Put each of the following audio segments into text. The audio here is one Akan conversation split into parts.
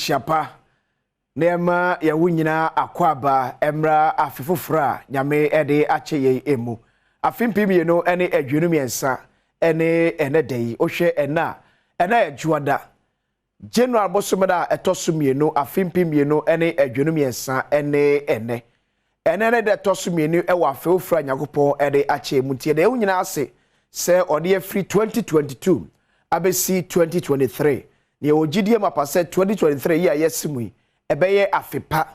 Afenhyia pa na yɛma yɛn ho nyinaa akwaaba mmra afe foforɔ a Nyame de akyɛ yɛn mu. Afe 2023 ne ɛnɛ da yi. Wohwɛ ɛnɛ a, ɛnɛ yɛ Dwoada. January bosome da a ɛtɔ so 2, afe 2023 ne ɛnɛ. Ɛnɛ ne da ɛtɔ so 2 wɔ afe foforɔ a Nyankopɔn de akyɛ mu. Nti yɛda yɛn ho nyinaa ase sɛ ɔde afiri 2022 abɛsi 2023. Na yɛwɔ gyidie mapa sɛ 2023 yi a yɛasi mu yi, ɛbɛyɛ afe pa.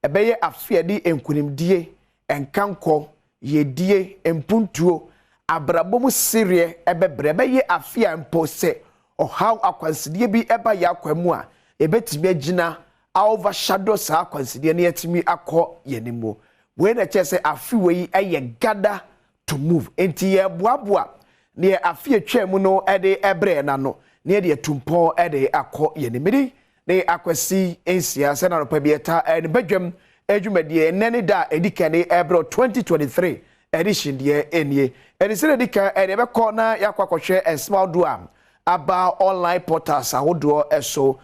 Ɛbɛyɛ afe a ɛde nkunimdie, nkankɔ, yiedie, mpuntuo, abrabɔ mu sereɛ ɛbɛbrɛ. Ɛbɛyɛ afe a mpo sɛ ɔhaw akwansideɛ bi ɛba yɛn akwan mu a, yɛbɛtumi agyina overshadow saa akwansideɛ no, yɛatumi akɔ yɛn anim. Wei na ɛkyerɛ sɛ afe wei ɛyɛ gather to move. Nti yɛboaboa neɛ afe atwa mu no ɛde ɛbrɛ n'ano na yɛde atu mpɔn ɛde akɔ yɛn anim. Mede ne Akwasi Nsia sɛ nanɔpa bi ɛta ɛne badwam adwumadie. Ɛnɛ ne da a ɛdi kan ne ɛbrɛ 2023 edition deɛ ɛnie. Ɛne sɛ ɛdi kan ɛde ɛbɛkɔ na yɛakɔ akɔhwɛ nsɛm ahodoɔ a aba online portals ahodoɔ ɛso.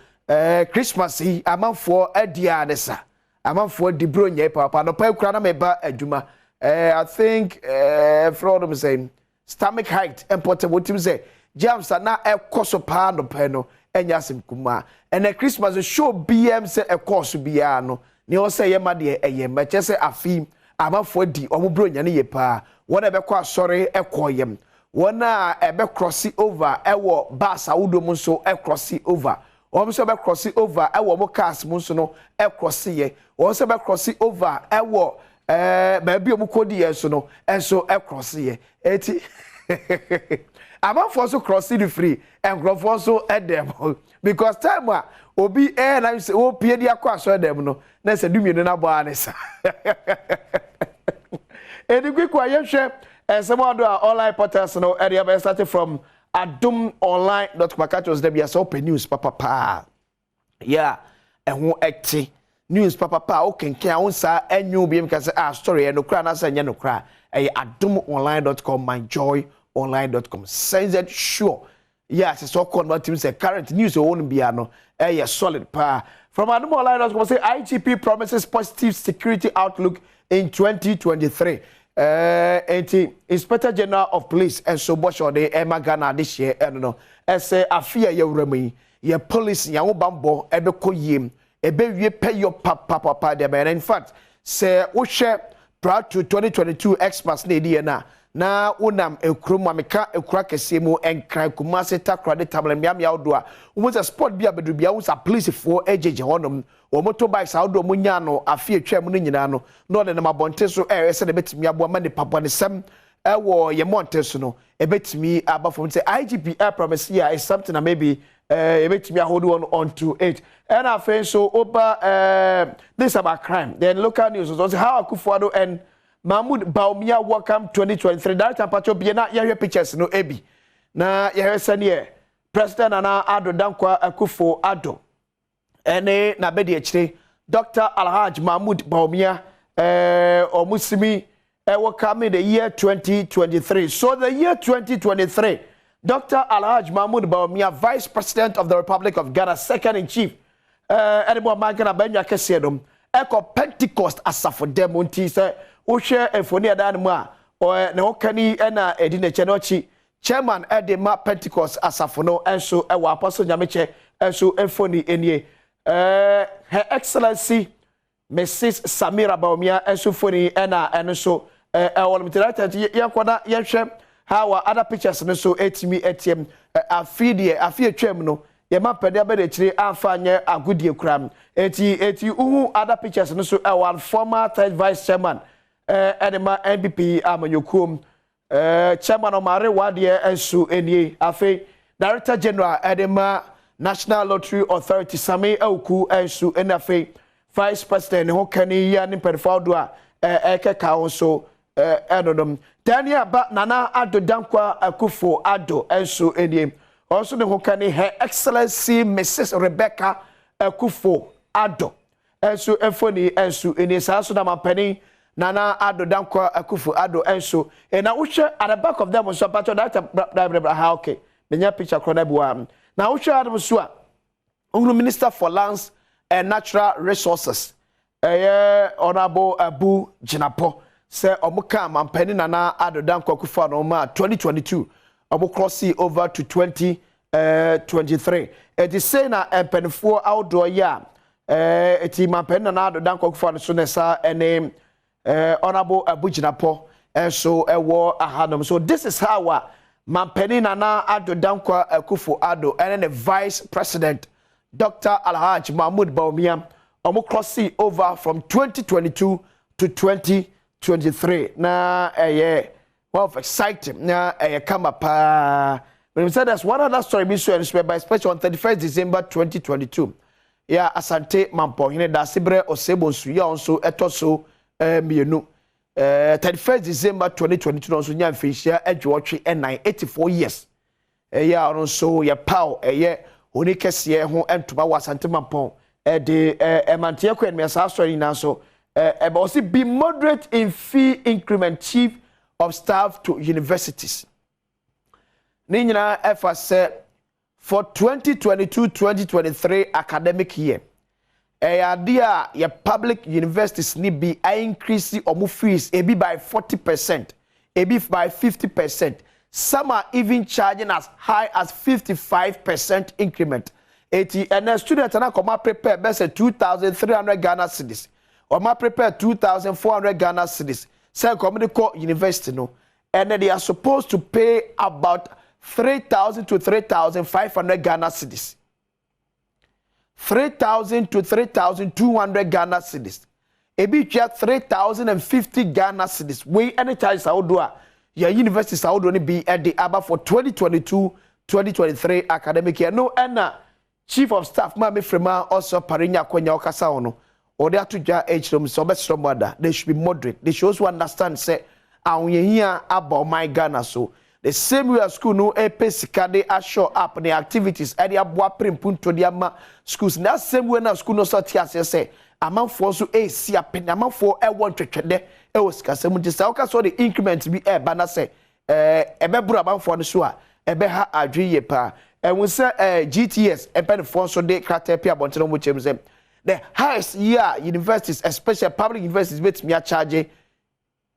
Christmas yi, amanfoɔ adi a ne sa amanfoɔ di buro nyɛ paapa. Nɔpa ekura na meba adwuma, I think frɛ ɔdom sɛ stomach height mpɔtɛ wɔtim sɛ jams a na ɛkɔ so paa nɔpɛ no ɛnyɛ asɛm kumaa. Ɛnɛ Christmas show bm sɛ ɛkɔɔ so biara no, nea ɔsɛ yɛ ma deɛ ɛyɛ mɛkyɛ sɛ afi amanfoɔ di wɔn buro nyɛ no yɛ paa. Wɔn a ɛbɛkɔ asɔre ɛkɔ yam, wɔn a ɛbɛ cross over ɛwɔ bus ahodoɔ mu nso ɛcross over, wɔn nso ɛbɛ cross over ɛwɔ wɔn cars mu nso no ɛcross yɛ, wɔn nso ɛbɛ cross over ɛwɔ baabi a wɔn kɔ di yɛ nso no ɛnso ɛcross yɛ. Eti amanfoɔ nso cross the free, nkurɔfoɔ nso ɛdɛm, because time a obi na sɛ wɔpie de akɔ asɔre dɛm no na sɛ 12 no abɔ ne sa. Edi quick a yɛhwɛ nsɛm ado a online portals no ɛde abɛyɛ, starting from adomonline.com. Aka kyerɛ sɛ dɛbi asɛ ɔpɛ news papapaa yɛ a ɛho ɛte news papapa a wokenkan a wo nsa ɛnwu bi mu ka sɛ ah, story yɛ nokora anaasɛ ɛnyɛ nokora, ɛyɛ adomonline.com, myjoyonline.com. Send sure yɛ a sɛ ɔkɔ no watumi sɛ current news ɛwɔ no bia no ɛyɛ solid paa. From adomonline.com, say IGP promises positive security outlook in 2023. Nti Inspector General of Police nso bɔhyɛ ɔde ɛma Ghana adehyeɛ ɛno no ɛsɛ afe a yɛwura mu yi, yɛ police yɛn ho bambɔ ɛbɛkɔ yie, ɛbɛwie pɛyɔ papapapa deɛ bɛyɛ. In fact, sɛ wohwɛ prior to 2022 Xmas na edi yɛn a na wonam ekurom a meka ekura kɛseɛ mu, Nkran, Kumase, Takoradi, Tamale, mmeammea ahodoɔ a wɔn sɛ spot bi a bɛduru bia wɔn sɛ apolisifoɔ gyegye hɔnom, wɔn motorbikes ahodoɔ wɔn nyaa no afe atwa mu no nyinaa no na ɔde nam abɔnten so ɛyɛ sɛ ɛbɛtumi aboa ma nipa bɔnesɛm ɛwɔ yɛn mmɔnten so no ɛbɛtumi aba fam. Sɛ IGP ɛ promise yi a, is something na maybe yɛbɛtumi ahold on to it. Ɛna afei nso oba this about crime, then local news nso sɛ how Akufo-Addo and Mahmood Bawumia welcome 2023. Director Mpacho bie na yɛhwɛ pictures no ebi na yɛhwɛ sɛneɛ President Nana Addo Dankwa Akufo Addo ɛne n'abɛdi akyire Dr Alhaj Mahmood Bawumia ɔmo simi ɛwɔ coming the year 2023. So the year 2023, Dr Alhaj Mahmood Bawumia, Vice President of the Republic of Ghana, second in chief ɛne mu ɔman Ghana bɛnya kɛseɛ nom ɛkɔ Pentecost asafo dɛm. Nti sɛ wohwɛ mfoni ɛda no mu a, ɔɛ ne ho kani ɛna ɛdi n'akyi n'ɔkyi chairman ɛde ma Pentecost asafo no ɛnso ɛwɔ Apostle Nyamekyɛ ɛnso mfoni nie. Her Excellency Mrs Samira Bawumia nso mfoni ɛna ɛno nso ɛwɔ no. Nti yɛnkɔ na yɛnhwɛ how our other pictures no nso ɛtumi ɛtiam. Afi deɛ afi atwam no, yɛma mpɛde abɛde akyire amfa nyɛ agodie kura. Eti uhu other pictures no nso ɛwɔ former third vice chairman ɛde ma NPP amanyɔkuom, chairman Ɔmare Wadeɛ nso nie. Afei Director General ɛde ma National Lottery Authority, Sami Awuku, nso ɛna afei Vice President ne ho kani yi ne mpanyinfoɔ ahodoɔ a ɛkeka ho nso ɛnonom. Daniel ba Nana Addo Dankwa Akufo Addo nso nie. Ɔnso ne ho kani Her Excellency Mrs Rebecca Akufo Addo nso mfoni nso nie. Saa nso na mampanin Nana Addo Dankwa Akufo Addo nso. Na wohwɛ at the back of them nso, apatɔ director bra bra bra ha. Okay, menya picture korɔ na bi wɔ ha. Na wohwɛ adum so a, ohunu Minister for Lands And Natural Resources, ɛyɛ Honourable Abu Jinapor, sɛ ɔmo ka Mampanin Nana Addo Dankwa Akufo-Addo ɔmo a 2022 ɔmo cross over to 2023. Ɛti sei na mpanimfoɔ ahodoɔ yi a ɛti Mampanin Nana Addo Dankwa Akufo-Addo so ne sa ɛne Honourable Abu Jinapor nso ɛwɔ ahanom. So this is how a Mampanin Nana Addo Dankwa Akufo-Addo ɛne ne Vice President, Dr. Alhaji Mahmood Bawumia, ɔmo cross over from 2022 to 2023 na ɛyɛ one of exciting na ɛyɛ kama paa. But said there's one other story bi so ɛno so bɛba, especially on 31st December 2022 yɛ Asante Mampɔhene Daasebrɛ Osei Bonsu yɛ nso ɛtɔ so 2, 31st December 2022 no nso nya mfinhyia 84, 84 years. Ɛyɛ a ɔno nso yɛ paw ɛyɛ oni kɛseɛ ho ntoma wɔ Asante Mampɔn ɛde ɛmanteɛ kɔ ɛnum. Saa asɔre nyinaa nso ɛbɛ ɔsi be moderate in fee increment, Chief of Staff to universities. Ne nyinaa ɛfa sɛ for 2022-2023 academic year, ɛyɛ adeɛ a yɛ public universities ni bi increase ɔmo fees, ebi by 40%, ebi by 50%. Some are even charging as high as 55% increment. Eti ɛnɛ student na kɔma prepare bɛsɛ 2,300 Ghana cedis, ɔma prepare 2,400 Ghana cedis sɛ nkɔm de kɔ university no, ɛnɛ they are supposed to pay about 3,000 to 3,500 Ghana cedis, 3,000 to 3,200 Ghana cedis, ebi twa 3,050 Ghana cedis. Wei ɛne charges ahodoɔ a yɛ universities ahodoɔ no bi ɛde aba for 2022-2023 academic year no. Ɛna Chief of Staff Maame Frema Osei Opare nya akɔnya ɔkasa ho no, ɔde ato dwa akyerɛ mu sɛ ɔbɛsrɛ mu ada, they should be moderate. They should also understand sɛ ahoyɛhia aba ɔman Ghana so. The same way a school no ɛpɛ sika de ahyɛ up ne activities ɛde aboa pere mpunto de ama schools, na same way na school no nso te aseɛ sɛ amanfoɔ nso ɛresi apene, amanfoɔ ɛwɔ ntwetwɛdɛ ɛwɔ sikasɛm. Nti sɛ ɔka sɛ ɔde increment bi ɛreba na sɛ ɛbɛboro amanfoɔ no so a, ɛbɛha adwene yie paa. Ɛho sɛ GTS mpanimfoɔ nso de krataa pi abɔnten wɔn kyɛm sɛ the highest year universities, especially public universities, bɛtumi akyagye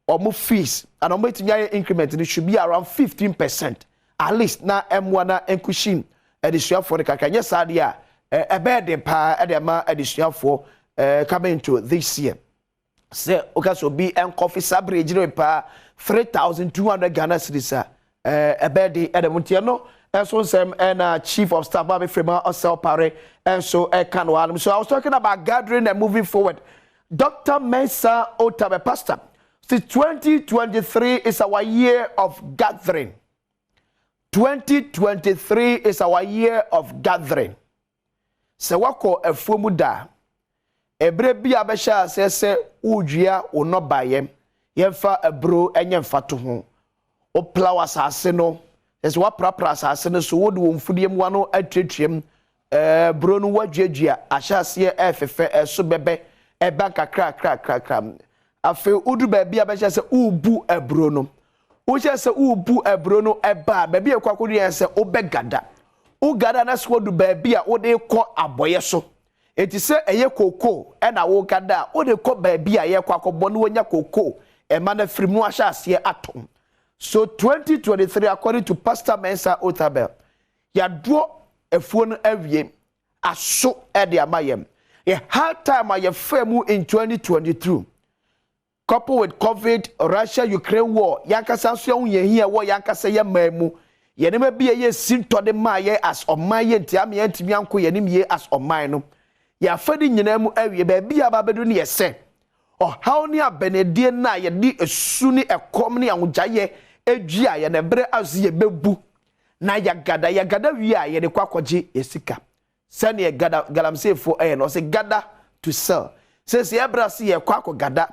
wɔn fees and wɔn bɛtumi ayɛ increment no should be around 15% at least, na ɛmoa na nkushim adesuafoɔ no kakra. Nyɛ saa deɛ a, ɛbɛyɛ den paa ɛde ama adesuafoɔ coming into this year. Sɛ woka sɛ obi nkɔfi saa bere gyina paa 3,200 Ghana cedis a, ɛbɛyɛ den ɛde mo. Ntiɛ no ɛnso nsɛm ɛna Chief of Staff Maame Frema Osei Opare ɛnso ɛka no hanom. So I was talking about gathering and moving forward. Dr. Mensa Otabil, pastor, see, 2023 is our year of gathering. 2023 is our year of gathering. Sɛ wakɔ afuom da ebere bi a bɛhyɛ aseɛ sɛ wodua wo nnɔbaeɛ, yɛmfa aburo nyɛ mfato ho, wopla asase no, ɛsɛ woaprapra asase no so, wode wɔn mfudie mu ano atuatua mu, buro no waduadua ahyɛ aseɛ, ɛɛfɛfɛ, ɛso bɛbɛ ɛba nkakra kakra. Afei wodu baabi a bɛhyɛ sɛ worebu aburo no, wohyɛ sɛ worebu aburo no ɛba a, baabi a ɛkɔ akɔdu yɛn sɛ wobɛgada. Wogada na sɛ wodu baabi a wode kɔ abɔyɛ so, eti sɛ ɛyɛ kookoo ɛna wogada a, wode kɔ baabi a yɛkɔ akɔbɔ no, wonya kookoo ɛma no afiri mu ahyɛ aseɛ atɔm. So 2023, according to Pastor Mensa Otabil, yɛadoɔ afuo no awie, aso ɛde ama yɛn. Yɛ hard time a yɛfɛ mu in 2022, coupled with COVID, Russia Ukraine war, yankasa nso yɛn ho yɛn hia wɔ yankasa yɛ man mu, yɛn nneɛma bi a yɛ si ntɔ de maa yɛ as ɔman yɛ nti ama yɛn ntumi anko yɛn nim yie as ɔman no. Yɛafa de nyinaa mu awie, baabi a aba abɛdu no yɛ sɛ ɔhaw ne abɛnɛdie no a yɛde esu ne ɛkɔm ne ahogyayɛ edua yɛn ɛbrɛ aso yɛbɛbu na yɛgada. Yɛgada wie a, yɛde kɔ akɔgye yɛ sika sɛdeɛ gada galamseyfoɔ ɛyɛ no, ɔsɛ gather to sell. Sɛsɛ yɛbrɛ ase, yɛkɔ akɔ gada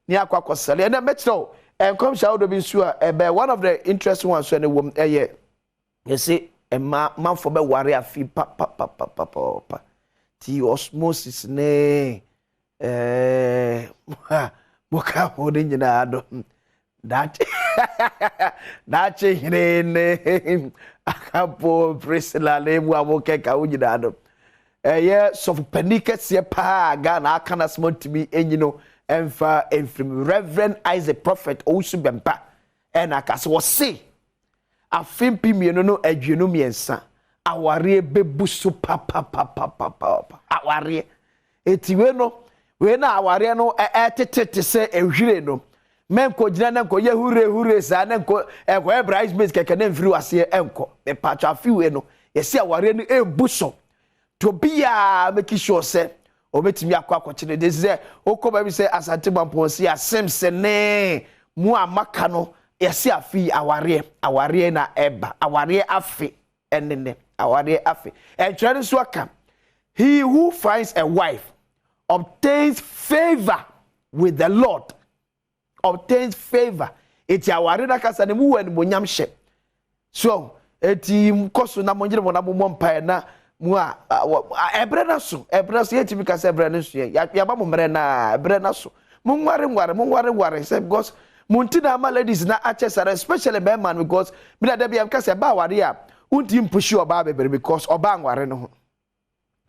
ne akɔ akɔ sell. Ɛnna mɛkyerɛw nkɔmhyɛ ahodoɔ bi nso a ɛbɛ. One of the interesting ones so ɛne wɔm ɛyɛ yɛsɛ mmaa manfoɔ bɛware afi papapapapapa ti osmosis ne moka ho ne nyinaa do daakye daakye hene ne Akampo Priscilla ne mu a mokɛka wo nyinaa no. Ɛyɛ sɔfopanin kɛseɛ paa a Ghana aka no asɛm ɔntumi nyi no mfa mfiri mu. Rev. Isaac Prophet Owusu Bɛmpa ɛna aka sɛ wɔse afe 2023 awareɛ bɛbu so papapapapapa awareɛ. Eti wei no wei na awareɛ no ɛtete te sɛ ehwire no mɛnkɔ gyina na nkɔ yɛ hure hure saa na nkɔ ɛkɔyɛ bridesmaids kɛkɛ na mfiri waseɛ ɛnkɔ mepatwa. Afe wei no yɛsi awareɛ no ebu so to obiara make sure sɛ obetumi akɔ akɔkyerɛ de sɛ okɔ baabi sɛ Asante Mampɔn si asɛm sɛ nee mu a maka no yɛsi afe awareɛ awareɛ na ɛba awareɛ afe ɛnene awareɛ afe. Ɛntwerɛ no nso aka, "He who finds a wife obtains favour with the Lord." Obtains favour. Eti awareɛ n'akasa ne mu wɔ animonyam hyɛ so. Eti kɔ so na mo nyere mo na mo mmɔ mpaeɛ na mu a ɛbrɛ na so, ɛbrɛ so. Yɛntumi kasa ɛbrɛ no so yɛ yaba mo mmerɛ na ɛbrɛ na so. Mo nware nware, mo nware nware sɛ because mo nti na ama ladies na akyɛ sara, especially bɛrima no, because mi na dabi am kasa ɛba aware a wonti mpushi ɔbaa bebree because ɔbaa nware no ho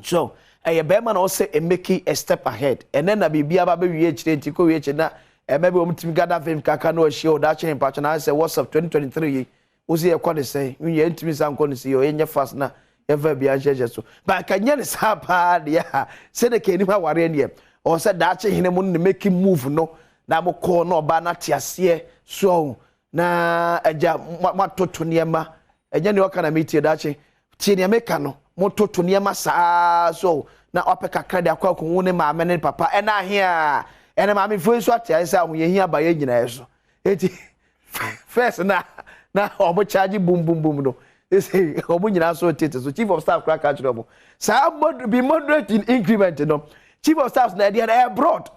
so ɛyɛ bɛrima na ɔsɛ make a step ahead. Ɛnɛ na biribi aba bɛwie akyire nti kɔ wie akyire na ɛmɛ bi wɔn tumi gather fame kaka na ɔhyia ɔda akyɛn mpatwa na asɛ WhatsApp 2023 yi wosi yɛ kɔ ne sɛn yɛ ntumi sa nkɔ ne si yɛ ɔyɛ nyɛ fast na yɛmfa bia nhyɛhyɛ so but ka nyɛ ne saa paa deɛ a sɛde ka anim awareɛ deɛ ɔwɔ sɛ daakye hene mu ne make move no na mokɔɔ na ɔbaa no ate aseɛ so na agya moatoto nneɛma. Ɛnyɛ nea ɔka na metie. Daakye tie nea meka no, mototo nneɛma saa so na ɔpɛ kakra de akɔ akɔhu ne maame ne papa. Ɛna ahe a ɛna maamefoɔ yi nso ate ayɛ sɛ ahoyɛhia ba yɛn nyinaa so. Eti first na ɔmo charge boom boom boom no ɛsɛ ɔmo nyinaa so tete so. Chief of staff kora ka kyerɛ ɔmo saa be moderate in increment no. Chief of staff na ɛdeɛ no ɛyɛ broad.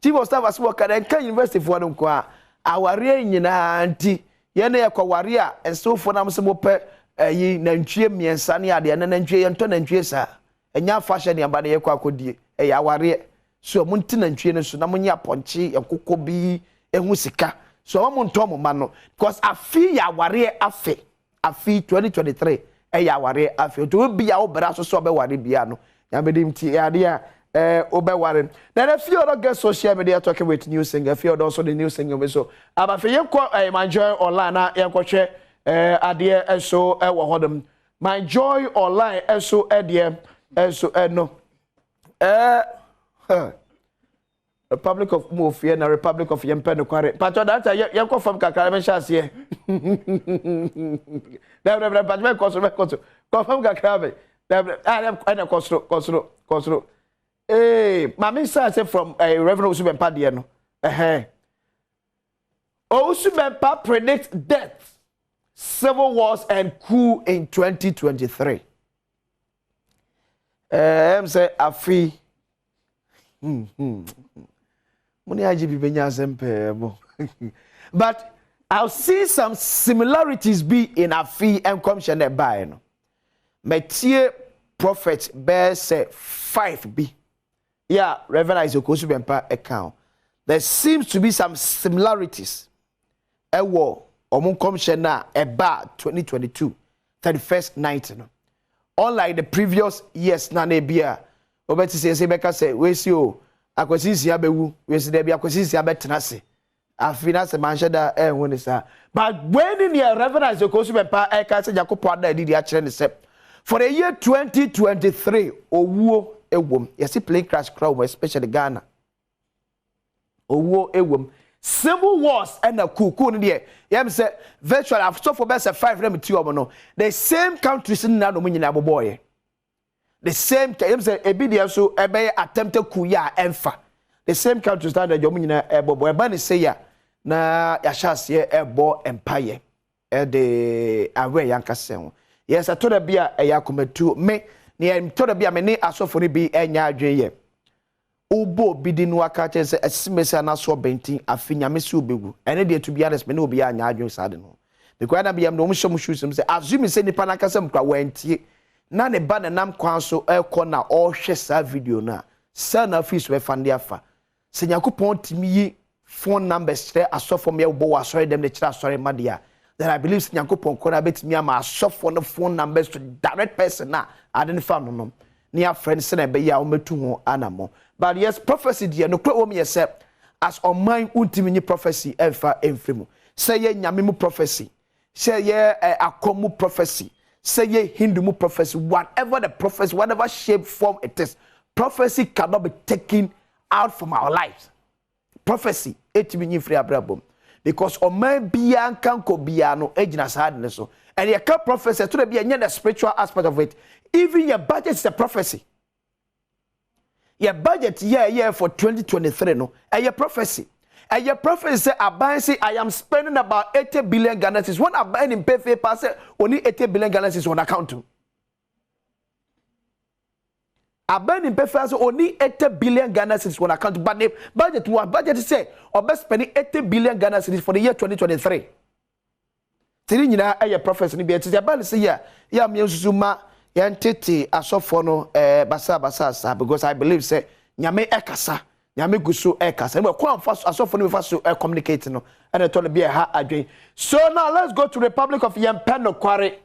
Chief of staff asebɔ ka nka university foɔ no nko a awareɛ nyinaa nti yɛn no yɛkɔ ware a nsewfoɔ nam sɛ mopɛ ɛyi nantwie mmiɛnsa ne adeɛ na nantwie yɛntɔ nantwie saa ɛnyɛ afahyɛ nneɛma no yɛkɔ akɔdie ɛyɛ awareɛ so. Ɔmo nti nantwie no so na mo nye apɔnkye nkokɔ bi ehu sika so ɔmo ntɔ mo ma no because afi yɛ awareɛ afe. Afi 2023 ɛyɛ awareɛ afe nti obi a wobɛrɛ aso so ɔbɛware bia no nyamede nti ɛyɛ adeɛ a wobɛware na ɛnɛ fie ɔdɔ get social media talking with new singer fie ɔdɔ nso de new singer bi so abafe. Yɛnkɔ My Joy Online na yɛnkɔhwɛ adeɛ ɛso ɛwɔ hɔnom. My Joy Online ɛso ɛdeɛ ɛso ɛno ɛɛ Republic of Mofie na Republic of yɛmpɛ nokware. Patɔ data yɛnkɔ fam kakra bɛhyɛ aseɛ. Dɛbrɛbrɛ patɔ bɛkɔ soro, bɛkɔ soro, kɔ fam kakra bɛ dɛbrɛ ɛna kɔ soro, kɔ soro, kɔ soro. Ee, maame nsa ase from Reverend Owusu Bɛmpa deɛ no ɛhɛn. Owusu Bɛmpa predict death, civil wars and coup in 2023. Ɛɛ ɛm sɛ afi mo ne agye bi bɛnya asɛm pɛɛ mo, but I'll see some similarities bi in afi nkɔmhyɛ na ɛbaeɛ no. Mɛtie prophet bɛɛ sɛ five bi yeah Reverend Isaac Owusu Bɛmpa ɛka ho. There seems to be some similarities ɛwɔ ɔmo nkɔmhyɛ no a ɛbaa 2022 31st night no. Unlike the previous years na ebi a wɔbɛte sɛ ɛsɛ bɛka sɛ wesi o Akwasi Nsia bɛwu wesi dɛbi Akwasi Nsia bɛtena ase afi na sɛ manhyɛ da ɛnho ne saa. But when ni nea Reverend Isaac Owusu Bɛmpa ɛka sɛ Nyankopɔn ada adidi akyerɛ ne sɛ for the year 2023 owuo ewom, yɛsi plane crash kora wɔm, especially Ghana owuo ewom, civil wars ɛna coup. Coup no deɛ yɛm sɛ virtually asɔfo bɛ sɛ five na mi ti wɔn no, the same countries nyinaa na wɔn nyinaa bobɔɔyɛ the same. Yɛm sɛ ebi deɛ nso ɛbɛyɛ attempted coup yɛ a ɛnfa the same countries na deɛ wɔn nyinaa ɛbɔbɔ ɛba ne se ya na yɛahyɛ aseɛ ɛbɔ mpaeɛ ɛde awɛ yɛn ankasa ho. Yɛsɛ tɔrɔ bi a ɛyɛ akomatuo me ne yɛn tɔrɔ bi a me ne asɔfo no bi ɛnyɛ adwene yɛ wobɔ obi di no aka kyerɛ sɛ ɛsimesi anaso ɔbɛntin afi Nyame si obɛgu. Ɛne deɛ, to be honest, me ne obi anya adwene saa de no because ɛna bi yam na wɔn hyɛ mo shoes mu sɛ assume sɛ nipa n'ankasa mu kura wɔntie na ne ba nenam kwan so ɛkɔ na ɔrehwɛ saa video no a saa na afi so bɛfa ne afa sɛ Nyankopɔn tumi yi phone numbers kyerɛ asɔfo mi ɛbɔ wɔ asɔre dɛm de kyerɛ asɔre ma deɛ a, then I believe sɛ Nyankopɔn kɔn abɛtumi ama asɔfo no phone numbers to direct person na ade ne fa no. ne yɛafrɛ no sɛnea ɛbɛyɛ a wɔmɛtu ho anammɔ. But yes, prophecy deɛ, nokorɛ wɔ mu yɛ sɛ as ɔman wontumi nye prophecy ɛmfa ɛmfiri mu, sɛ yɛ Nyame mu prophecy, sɛ yɛ akɔm mu prophecy, sɛ yɛ Hindu mu prophecy, whatever the prophecy, whatever shape, form it is, prophecy cannot be taken out from our lives. Prophecy etumi nyi firi abrabɔ mu because ɔman biara nkanko biara no egyina saa ade ne so. And yɛka prophecy ɛto de bi, ɛnyɛ the spiritual aspect of it. Even your budget is a prophecy. Your budget yɛ yɛ for 2023 no, ɛyɛ prophecy. Ɛyɛ prophecy sɛ aban say, "I am spending about 80 billion Ghana cedis," wɔn aban ni mpɛfɛ pa sɛ oni 80 billion Ghana cedis wɔn account mu. Aban ni mpɛfɛ sɛ oni 80 billion Ghana cedis wɔn account, but ne budget wa budget sɛ ɔbɛ spending 80 billion Ghana cedis for the year 2023. Tiri nyinaa ɛyɛ prophecy ni bi. Ɛte sɛ ɛba ne sɛ yɛ a mmea nsusu ma yɛn tete asɔfoɔ no basa basa sa, because I believe sɛ Nyame ɛkasa, Nyame gu so ɛkasa. Ɛnna kwan fa so asɔfoɔ no fa so ɛcommunicate no, ɛna ɛtɔ no bi ɛha adwene. So now let's go to Republic of Yɛmpɛ Nokware.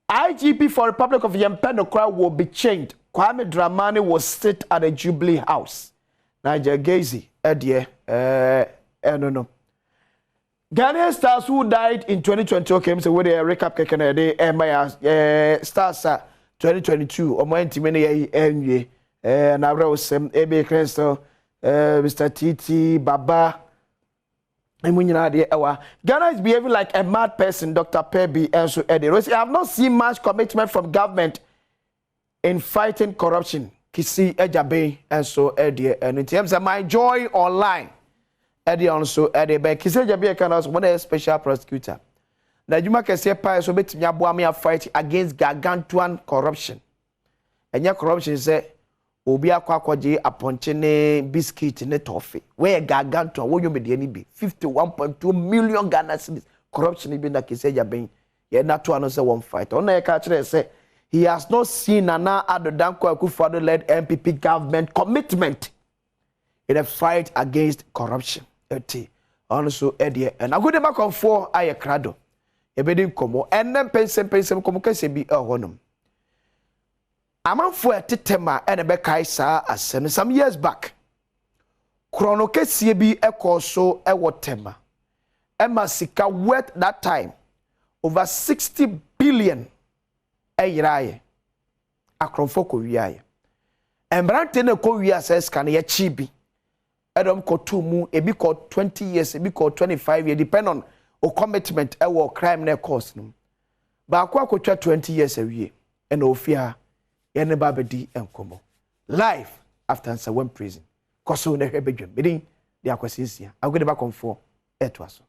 IGP for Republic of Yɛmpɛ Nokware will be changed. Kwame Dramani will sit at the Jubilee House. Nigel Gazy ɛdeɛ ɛno no. Ghanaian stars who died in 2020. Okay, so with a recap kɛkɛ na yɛde ɛma ya stars a 2022 ɔmo ɛntumi ne yɛ ɛnwie na awerɛwosɛm ebe Crystal, Mr TT Baba, emu nyinaa deɛ ɛwɔ. Ghana is behaving like a mad person, Dr. Pebi ɛnso ɛde. I have not seen much commitment from government in fighting corruption. Kissi Agyebeng ɛnso ɛdeɛ ɛno nti ɛm sɛ My Joy Online ɛde ɔno nso ɛde bɛn. Kissi Agyebeng ɛka na ɔso wɔn yɛ special prosecutor na adwuma kɛseɛ paa so obetumi aboa me fight against gargantuan corruption. Ɛnyɛ corruption sɛ obi akɔ akɔgye apɔnkye ne biscuit ne tɔfe. Wɔyɛ gargantuan, wɔnyɛ medeɛ no bi, 51.2 million Ghana cedis corruption bi na Kissi Agyebeng yɛn nato ano sɛ wɔn fight. Ɔno na yɛka kyerɛ sɛ he has not seen Nana Addo Dankwa Akufo-Addo led NPP government commitment in a fight against corruption. Ɛte ɔno nso ɛdeɛ ɛna agode makɔnfoɔ ayɛ krado. Yɛbɛdi nkɔmmɔ ɛnɛ mpɛnsɛmpɛnsɛm, nkɔmmɔ kɛseɛ bi ɛwɔ hɔnom. Amanfoɔ ɛtetɛm a ɛna bɛkae saa asɛm. Some years back, korɔno kɛseɛ bi ɛkɔɔ so ɛwɔ Tɛma, ɛma sika worth that time over 60 billion ɛyera ayɛ. Akorɔmfoɔ kɔ wie ayɛ mmeranteɛ no ɛkɔ wie asɛ sika no, yɛkyi bi ɛdɔm kɔtoo mu. Ebi kɔ 20 years, ebi kɔ 25 years, depend on o commitment ɛwɔ crime na ɛkɔɔs no. Baako akɔtwa 20 years awie, ɛna ofie ha yɛne ba abɛdi nkɔmmɔ live after Nsawam prison. Kɔ so na hwɛ badwam. Medin de Akwasi Nsia. Agode bakɔmfoɔ ɛtoa so.